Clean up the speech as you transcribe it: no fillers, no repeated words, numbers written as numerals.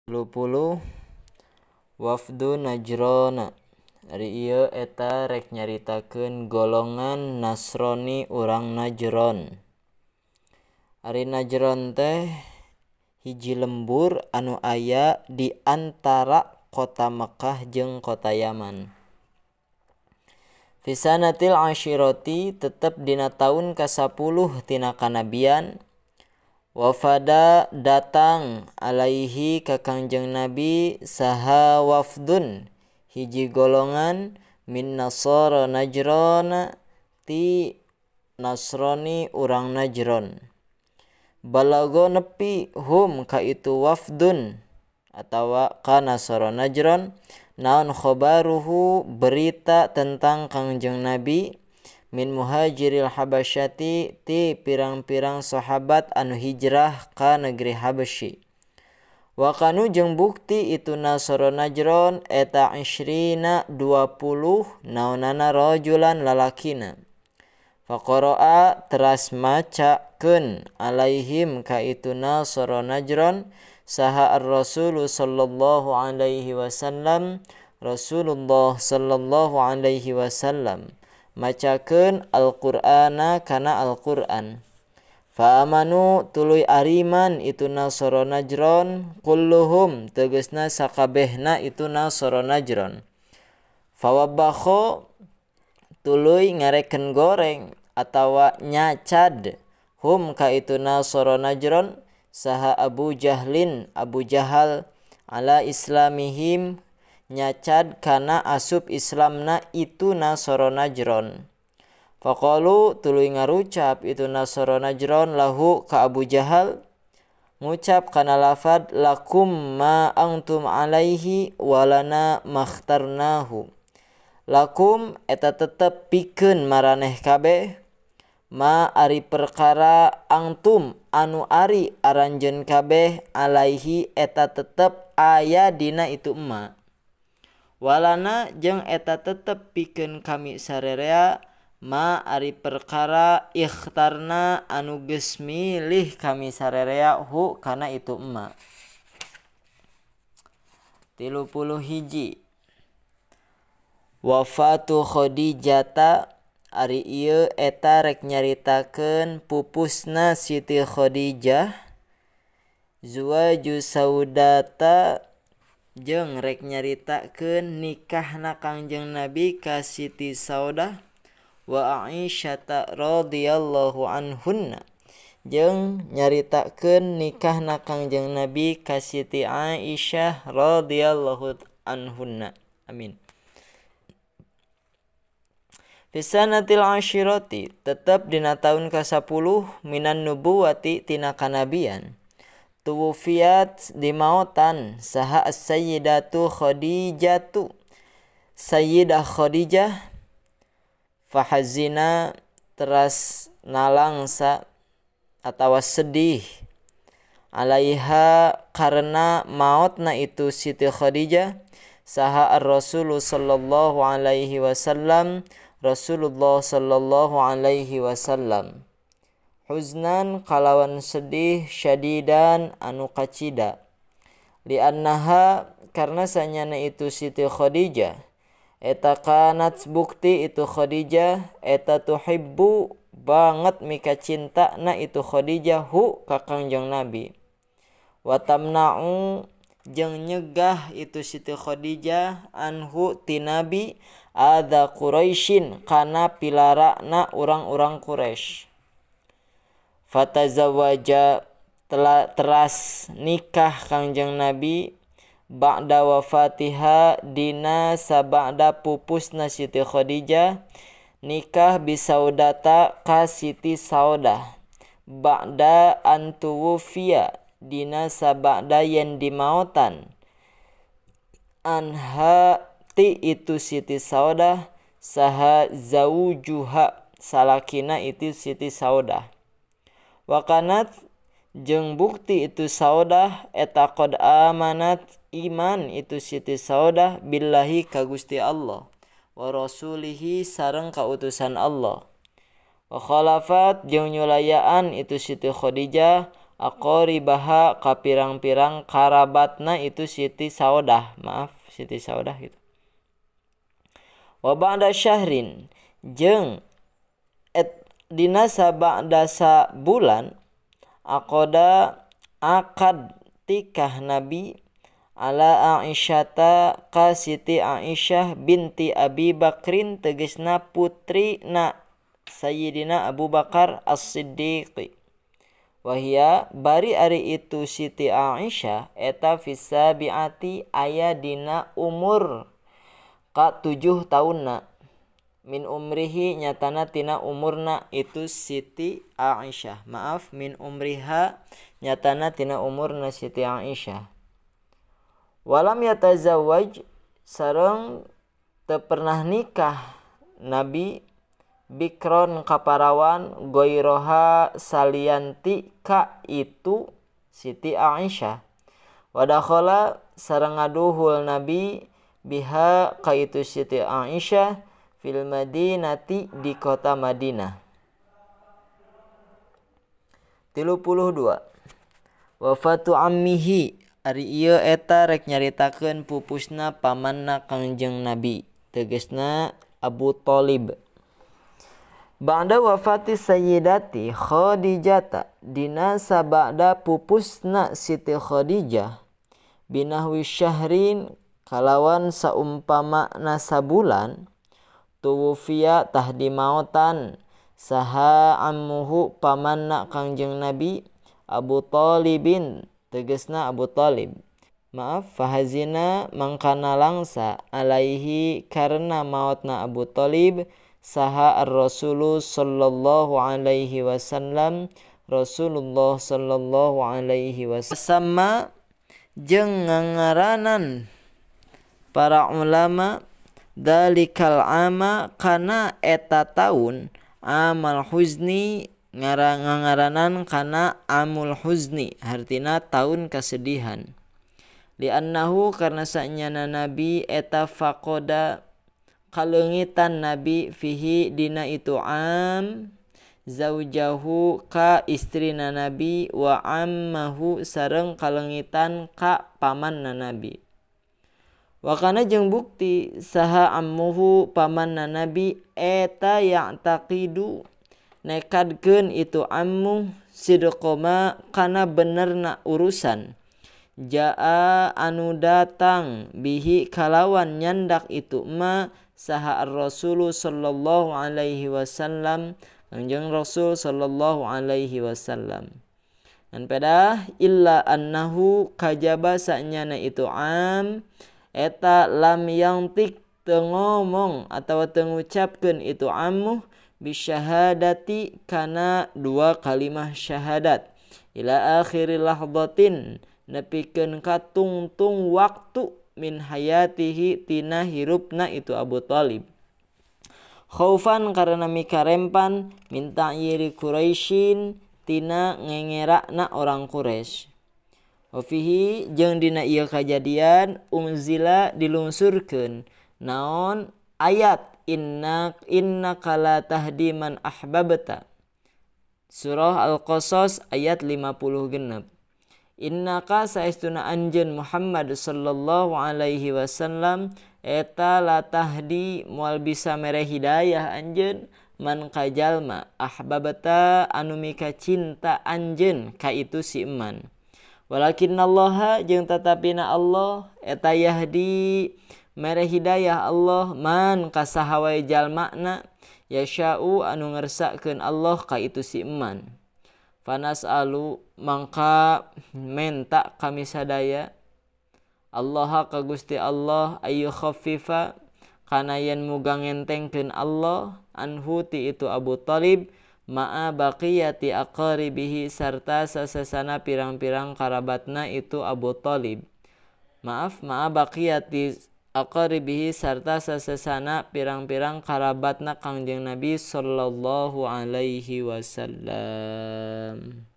30 Wafdu Najrona. Ari ieu eta rek nyaritakeun golongan Nasrani urang Najron. Ari Najron teh hiji lembur anu aya di antara kota Mekkah jeung kota Yaman. Fi sanatil ashirati tetep dina taun ka-10 tina kanabian, wafada datang alaihi ka Kangjeng Nabi saha wafdun hiji golongan min nasara Najrona ti Nasrani urang Najron. Balago nepi hum ka itu wafdun atawa ka Nasara Najron naon khobaruhu berita tentang Kangjeng Nabi min muhajiril habasyati ti pirang-pirang sahabat anu hijrah ka negeri Habasyi. Wa kanu jeung bukti itu Nasara Najron eta ishrina 20 naonana rajulan lalakina. Faqara'a teras macakeun alaihim ka itu Nasara Najron saha ar-Rasulu sallallahu alaihi wasallam, Rasulullah sallallahu alaihi wasallam macakeun Al-Qur'ana kana Al-Qur'an. Fa amanu tuluy ariman itu Nasara Najron kulluhum tegasna sakabehna itu Nasara Najron. Fawabakho tuluy ngareken goreng atawa nyacad hum ka itu Nasara Najron saha Abu Jahlin Abu Jahal ala islamihim nyacad kana asup Islamna itu Nasara Najron. Faqalu tuluy ngarucap itu Nasara Najron lahu ka Abu Jahal ngucap kana lafad lakum ma antum alaihi walana makhtarnahu. Lakum eta tetep pikeun maraneh kabeh ma ari perkara antum anu ari aranjeun kabeh alaihi eta tetep aya dina itu emma. Walana jeung eta tetep pikeun kami sarerea ma ari perkara ikhtarna anu geus milih kami sarerea hu kana itu emma. 31 Wafatu Khadijata. Ari ieu eta rek nyaritakeun pupusna Siti Khadijah zuwaju Saudata jeung rek nyaritakeun nikahna Kangjeng Nabi ka Siti Saudah wa Aisyata radhiyallahu anhunna jeung nyaritakeun nikahna Kangjeng Nabi ka Siti Aisyah radhiyallahu anhunna. Amin. Fi sanatil ashirati tetep dina taun ka-10 minan nubuwati tina kanabian. Tuwufiyat dimaotan saha as-sayyidatu Khadijatu Sayyidah Khadijah fahazina teras nalangsa atawa sedih alaiha karena maotna itu Siti Khadijah saha ar-Rasulu sallallahu alaihi wasallam Rasulullah sallallahu alaihi wasallam huznan kalawan sedih syadidan anu kacida li'annaha karena sanyana itu Siti Khadijah eta kanat bukti itu Khadijah eta tuhibbu banget mika cinta na itu Khadijah hu ka Kangjeng Nabi wa tamna'u jeung nyegah itu Siti Khadijah anhu ti Nabi adza Quraisyin kana pilarana urang-urang Quraisy. Fatazawaja teras nikah Kangjeng Nabi ba'da wafatiha dina sabada pupusna Siti Khadijah nikah bisaudata ka Siti Saudah ba'da antuwufiya dina sabada yen dimaotan anha ti itu Siti Saudah saha zaujuha salakina itu Siti Saudah. Wakanat jeung bukti itu Saudah eta qad amanat iman itu Siti Saudah billahi ka Gusti Allah wa rasulihi sareng kautusan Allah. Wa khalafat jeung nyulayaan itu Siti Khadijah aqaribaha ka pirang-pirang karabatna itu Siti Saudah. Maaf, Siti Saudah gitu. Wa ba'da syahrin jeung dina sabada sabulan aqada akad tikah Nabi ala Aisyata ka Siti Aisyah binti Abi Bakrin tegasna putrina Sayyidina Abu Bakar As-Siddiq. Wahia bari ari itu Siti Aisyah eta fisabiati aya dina umur ka 7 taunna min umrihi nyatana tina umurna itu Siti Aisyah. Maaf, min umriha nyatana tina umurna Siti Aisyah. Walam yatazawwaj sareng teu pernah nikah Nabi bikron kaparawan goiroha salianti ka itu Siti Aisyah. Wadakhala sareng ngaduhul Nabi biha ka itu Siti Aisyah fil Madinati di kota Madinah. 32. Wafatu ammihi ari ieu eta rek nyaritakeun pupusna pamanna Kangjeng Nabi tegasna Abu Thalib. Ba'da wafati sayyidati Khadijata dina sabada pupusna Siti Khadijah binahwi syahrin kalawan saumpama sabulan tuwfiya tah dimaotan saha ammuhu pamanna Kangjeng Nabi Abu Thalibin tegasna Abu Thalib. Maaf, fahazina mangkana langsa alaihi karena maotna Abu Thalib saha ar-rasulu sallallahu alaihi wasallam Rasulullah sallallahu alaihi wasallam sama jeung ngangaranan para ulama dalikal ama kana eta taun amal huzni ngangaranan kana amul huzni hartina taun kesedihan. Li'annahu karena sanyana Nabi eta faqada kalengitan Nabi fihi dina itu am zaujahu ka istrina Nabi wa ammahu sareng kalengitan ka pamanna Nabi. Wakana jeung bukti saha ammuhu pamanna Nabi eta ya'taqidu nekadkeun itu ammu sidqoma kana benerna urusan jaa anu datang bihi kalawan nyandak itu ma saha ar-rasulu sallallahu alaihi wasallam Kangjeng Rasul sallallahu alaihi wasallam. Dan pedah illa annahu kajaba sanyana itu am eta lam yangtik teu ngomong atawa teu ngucapkeun itu ammuh bisyahadati kana dua kalimah syahadat ila akhiri lahdatin nepikeun ka tungtung waktu min hayatihi tina hirupna itu Abu Thalib. Khaufan karena mikarempan min ta'yiri Quraisyin tina ngengerakna orang Quraisy. Wa fihi jeung dina ieu kajadian unzila dilungsurkeun naon ayat innaka la tahdi man ahbabta. Surah Al-Qasas ayat 56. Innaka saestuna anjeun Muhammad sallallahu alaihi wasallam eta la tahdi moal bisa mere hidayah anjeun man ka jalma ahbabta anu mika cinta anjeun ka itu si iman. Walakinallaha jeung tatapina Allah eta yahdi mere hidayah Allah man ka saha wae jalmana yasya'u anu ngersakeun Allah ka itu si iman. Fanas'alu mangka menta kami sadaya Allah ka Gusti Allah ayu khaffifa kana yen muga ngentengkeun Allah anhu ti itu Abu Thalib ma'a baqiyati aqaribihi sarta sasasana pirang-pirang karabatna itu Abu Thalib. Maaf, ma'a baqiyati aqaribihi sarta sasasana pirang-pirang karabatna Kangjeng Nabi sallallahu alaihi wasallam.